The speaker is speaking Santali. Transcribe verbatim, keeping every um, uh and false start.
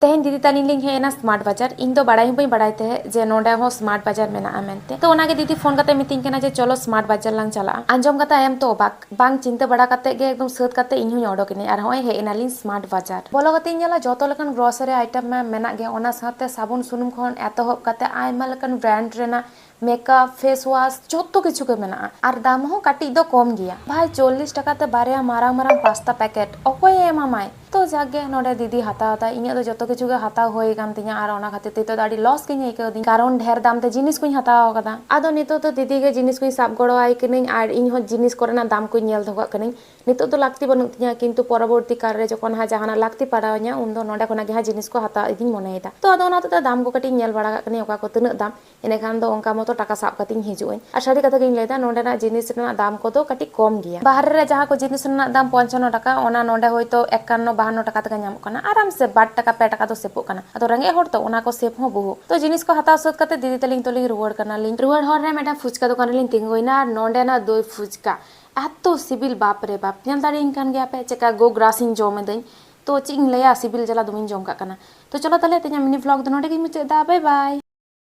ᱛᱮᱦᱮᱧ ᱫᱤᱫᱤ ᱛᱟᱹᱞᱤᱧ ᱞᱤᱧ ᱦᱮᱡ ᱮᱱᱟ ᱥᱢᱟᱨᱴ ᱵᱟᱡᱟᱨ᱾ ᱤᱧ ᱫᱚ ᱵᱟᱲᱟᱭ ᱦᱚᱸ ᱵᱟᱹᱧ ᱵᱟᱲᱟᱭ ᱛᱟᱦᱮᱸᱫ ᱡᱮ ᱱᱚᱰᱮ ᱦᱚᱸ ᱥᱢᱟᱨᱴ ᱵᱟᱡᱟᱨ ᱢᱮᱱᱟᱜᱼᱟ ᱢᱮᱱᱛᱮ᱾ ᱛᱚ ᱚᱱᱟᱜᱮ ᱫᱤᱫᱤ ᱯᱷᱳᱱ ᱠᱟᱛᱮ ᱢᱤᱛᱟᱹᱧ ᱠᱟᱱᱟ ᱡᱮ ᱪᱚᱞᱚ ᱥᱢᱟᱨᱴ ᱵᱟᱡᱟᱨ ᱞᱟᱝ ᱪᱟᱞᱟᱜᱼᱟ᱾ ᱟᱸᱡᱚᱢ ᱠᱟᱛᱮ ᱟᱭᱟᱢ ᱛᱚ ᱚᱵᱟᱠ, ᱵᱟᱝ ᱪᱤᱱᱛᱟᱹ ᱵᱟᱲᱟ ᱠᱟᱛᱮ ᱜᱮ ᱮᱠᱫᱚᱢ ᱥᱟᱹᱛ ᱠᱟᱛᱮ ᱤᱧ ᱦᱚᱸᱧ ᱚᱰᱚᱠ ᱮᱱᱟᱹᱧ᱾ ᱟᱨ ᱦᱚᱸᱜᱼᱚᱭ ᱦᱮᱡ ᱮᱱᱟᱞᱤᱧ ᱥᱢᱟᱨᱴ ᱵᱟᱡᱟᱨ᱾ ᱵᱚᱞᱚ ᱠᱟᱛᱮᱧ ᱧᱮᱞᱟ ᱡᱚᱛᱚ ᱞᱮᱠᱟᱱ ᱜᱨᱚᱥᱟᱨᱤ ᱟᱭᱴᱮᱢ ᱢᱟ ᱢᱮᱱᱟᱜ ᱜᱮ, ᱚᱱᱟ ᱥᱟᱶᱛᱮ ᱥᱟᱵᱚᱱ ᱥᱩᱱᱩᱢ ᱠᱷᱚᱱ ᱮᱛᱚᱦᱚᱵ ᱠᱟᱛᱮ ᱟᱭᱢᱟ ᱞᱮᱠᱟᱱ ᱵᱨᱟᱱᱰ ᱨᱮᱱᱟᱜ ᱢᱮᱠᱟᱯ, ᱯᱷᱮᱥ ᱣᱟᱥ, ᱡᱚᱛᱚ ᱠᱤᱪᱷᱩ ᱜᱮ ᱢᱮᱱᱟᱜᱼᱟ᱾ ᱟᱨ ᱫᱟᱢ ᱦᱚᱸ ᱠᱟᱹᱴᱤᱡ ᱫᱚ ᱠᱚᱢ ᱜᱮᱭᱟ ᱵᱷᱟᱭ᱾ ᱪᱚᱞᱞᱤᱥ ᱴᱟᱠᱟ ᱛᱮ ᱵᱟᱨᱭᱟ ᱢᱟᱨᱟᱝ ᱢᱟᱨᱟᱝ ᱯᱟᱥᱛᱟ ᱯᱮᱠᱮᱴ ᱚᱠᱚᱭᱮ ᱮᱢᱟᱢᱟᱭ? ᱛᱚ ᱡᱟᱠ ᱜᱮ ᱱᱚᱰᱮ ᱫᱤᱫᱤ ᱦᱟᱛᱟᱣ ᱮᱫᱟ᱾ ᱤᱧᱟᱹᱜ ᱫᱚ ᱡᱚᱛᱚ ᱠᱤᱪᱷᱩ ᱜᱮ ᱦᱟᱛᱟᱣ ᱦᱩᱭ ᱟᱠᱟᱱ ᱛᱤᱧᱟ ᱟᱨ ᱚᱱᱟ ᱠᱷᱟᱹᱛᱤᱨ ᱛᱮ ᱱᱤᱛᱚᱜ ᱫᱚ ᱟᱹᱰᱤ ᱞᱚᱥ ᱜᱤᱧ ᱟᱹᱭᱠᱟᱹᱣ ᱫᱤᱧ, ᱠᱟᱨᱚᱱ ᱰᱷᱮᱨ ᱫᱟᱢ ᱛᱮ ᱡᱤᱱᱤᱥ ᱠᱚᱧ ᱦᱟᱛᱟᱣ ᱟᱠᱟᱫᱟ᱾ ᱟᱫᱚ ᱱᱤᱛᱚᱜ ᱫᱚ ᱫᱤᱫᱤ ᱜᱮ ᱡᱤᱱᱤᱥ ᱠᱚᱧ ᱥᱟᱵ ᱜᱚᱲᱚ ᱟᱭ ᱠᱟᱹᱱᱟᱹᱧ ᱟᱨ ᱤᱧ ᱦᱚᱸ ᱡᱤᱱᱤᱥ ᱠᱚᱨᱮᱱᱟᱜ ᱫᱟᱢ ᱠᱚᱧ ᱧᱮᱞ ᱫᱚᱦᱚ ᱠᱟᱜ ᱠᱟᱹᱱᱟᱹᱧ᱾ ᱱᱤᱛᱚᱜ ᱫᱚ ᱞᱟᱹᱠᱛᱤ ᱵᱟᱹᱱᱩᱜ ᱛᱤᱧᱟ, ᱠᱤᱱᱛᱩ ᱯᱚᱨᱚᱵᱚᱨᱛᱤ ᱠᱟᱞ ᱨᱮ ᱡᱚᱠᱷᱚᱱ ᱦᱟᱸᱜ ᱡᱟᱦᱟᱱᱟᱜ ᱞᱟᱹᱠᱛᱤ ᱯᱟᱲᱟᱣ ᱤᱧᱟ, ᱩᱱᱫᱚ ᱱᱚᱰᱮ ᱠᱷᱚᱱᱟᱜ ᱜᱮ ᱦᱟᱸᱜ ᱡᱤᱱᱤᱥ ᱠᱚ ᱦᱟᱛᱟᱣ ᱤᱫᱤᱧ ᱢᱚᱱᱮᱭᱮᱫᱟ᱾ ᱛᱚ ᱟᱫᱚ ᱚᱱᱟ ᱦᱚᱛᱮᱡ ᱛᱮ ᱫᱟᱢ ᱠᱚ ᱠᱟᱹᱴᱤᱡ ᱤᱧ ᱧᱮᱞ ᱵᱟᱲᱟ ᱠᱟᱜ ᱠᱟᱹᱱᱟᱹᱧ, ᱚᱠᱟ ᱠᱚ ᱛᱤᱱᱟᱹᱜ ᱫᱟᱢ᱾ ᱮᱸᱰᱮᱠᱷᱟᱱ ᱫᱚ ᱚᱱᱠᱟ ᱢᱚᱛᱚ ᱴᱟᱠᱟ ᱥᱟᱵ ᱠᱟᱛᱮᱧ ᱦᱤᱡᱩᱜ ᱟᱹᱧ᱾ ᱟᱨ ᱥᱟᱹᱨᱤ ᱠᱟᱛᱷᱟ ᱜᱤᱧ ᱞᱟᱹᱭᱫᱟ, ᱱᱚᱰᱮᱱᱟᱜ ᱡᱤᱱᱤᱥ ᱨᱮᱱᱟᱜ ᱫᱟᱢ ᱠᱚᱫᱚ ᱠᱟᱹᱴᱤᱡ ᱠᱚᱢ ᱜᱮᱭᱟ᱾ ᱵᱟᱦᱨᱮ ᱨᱮ ᱡᱟᱦᱟᱸ ᱠᱚ ᱡᱤᱱᱤᱥ ᱨᱮᱱᱟᱜ ᱫᱟᱢ ᱯᱚᱧᱪᱟᱱᱱᱚ ᱴᱟᱠᱟ, ᱚᱱᱟ ᱱᱚᱰᱮ ᱦᱚᱭᱛᱳ ᱮᱠᱟᱱᱱᱚ ᱵᱟᱦᱟᱱᱱᱚ ᱴᱟᱠᱟ ᱛᱮᱜᱮ ᱧᱟᱢᱚᱜ ᱠᱟᱱᱟ, ᱟᱨᱟᱢ ᱥᱮ ᱵᱟᱨ ᱴᱟᱠᱟ ᱯᱮ ᱴᱟᱠᱟ ᱫᱚ ᱥᱮᱯᱚᱜ ᱠᱟᱱᱟ᱾ ᱟᱫᱚ ᱨᱮᱸᱜᱮᱡ ᱦᱚᱲ ᱛᱚ, ᱚᱱᱟ ᱠᱚ ᱥᱮᱯ ᱦᱚᱸ ᱵᱚᱦᱩ᱾ ᱛᱚ ᱡᱤᱱᱤᱥ ᱠᱚ ᱦᱟᱛᱟᱣ ᱥᱟᱹᱛ ᱠᱟᱛᱮ ᱫᱤᱫᱤ ᱛᱟᱹᱞᱤᱧ ᱛᱚᱞᱤᱧ ᱨᱩᱣᱟᱹᱲ ᱠᱟᱱᱟᱞᱤᱧ᱾ ᱨᱩᱣᱟᱹᱲ ᱦᱚᱨ ᱨᱮ ᱢᱤᱫᱴᱟᱝ ᱯᱷᱩᱪᱠᱟ ᱫᱚᱠᱟᱱ ᱨᱮᱞᱤᱧ ᱛᱤᱸᱜᱩᱭᱮᱱᱟ ᱟᱨ ᱱᱚᱰᱮᱱᱟᱜ ᱫᱳᱭ ᱯᱷᱩᱪᱠᱟ ᱮᱛᱚ ᱥᱤᱵᱤᱞ, ᱵᱟᱯ ᱨᱮ ᱵᱟᱯ᱾ ᱧᱮᱞ ᱫᱟᱲᱮᱭᱟᱹᱧ ᱠᱟᱱ ᱜᱮᱭᱟ ᱯᱮ ᱪᱮᱠᱟ ᱜᱳ ᱜᱨᱟᱥᱤᱧ ᱡᱚᱢ ᱮᱫᱟᱹᱧ᱾ ᱛᱚ ᱪᱮᱫ ᱤᱧ ᱞᱟᱹᱭᱟ, ᱥᱤᱵᱤᱞ ᱡᱟᱞᱟ ᱫᱚᱢᱮᱧ ᱡᱚᱢ ᱠᱟᱜ ᱠᱟᱱᱟ᱾ ᱛᱚ ᱪᱚᱞᱚ ᱛᱟᱦᱞᱮ ᱛᱮᱦᱮᱧᱟᱜ ᱢᱤᱱᱤ ᱵᱷᱞᱚᱜ ᱫᱚ ᱱᱚᱰᱮ ᱜᱤᱧ ᱢᱩᱪᱟᱹᱫ ᱮᱫᱟ᱾ ᱵᱟᱭ ᱵᱟᱭ᱾